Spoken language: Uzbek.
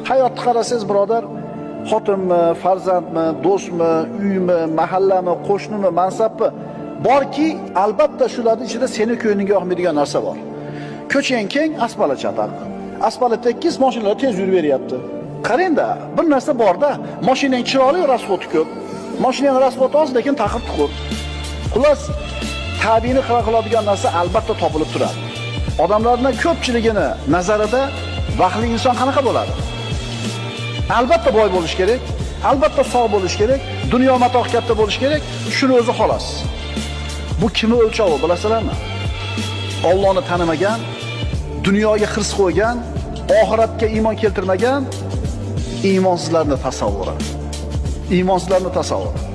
Hayotni qarasangiz, birodar, xotinmi, farzandmi, do'stmi, uymi, mahallami, qo'shnimi, mansabmi borki, albatta shularning ichida seni ko'nglingga yoqmaydigan narsa bor. Ko'chang keng, asfalt chataq. Asfalt tekis, mashinalar tez yurib beryapti. Qarang-da, bir narsa bor-da, mashinang chiroyli, rasxodi ko'p. Mashinang rasxodi oz, lekin taqir-tuqur. Xullas, tabiini xira qiladigan narsa albatta topilib turadi. Odamlarning ko'pchiligini nazarida baxtli inson qanaqa bo'ladi? Albatta boy bo'lish kerak, albatta sog' bo'lish kerak, dunyo matoh katta bo'lish kerak, shuni o'zi xolos. Bu kimni o'lchovi bilasizlarmi? Allohni tanimagan, dunyoga hirs qo'ygan, oxiratga iymon keltirmagan iymonsizlarning tasavvuri. Iymonsizlarning tasavvuri.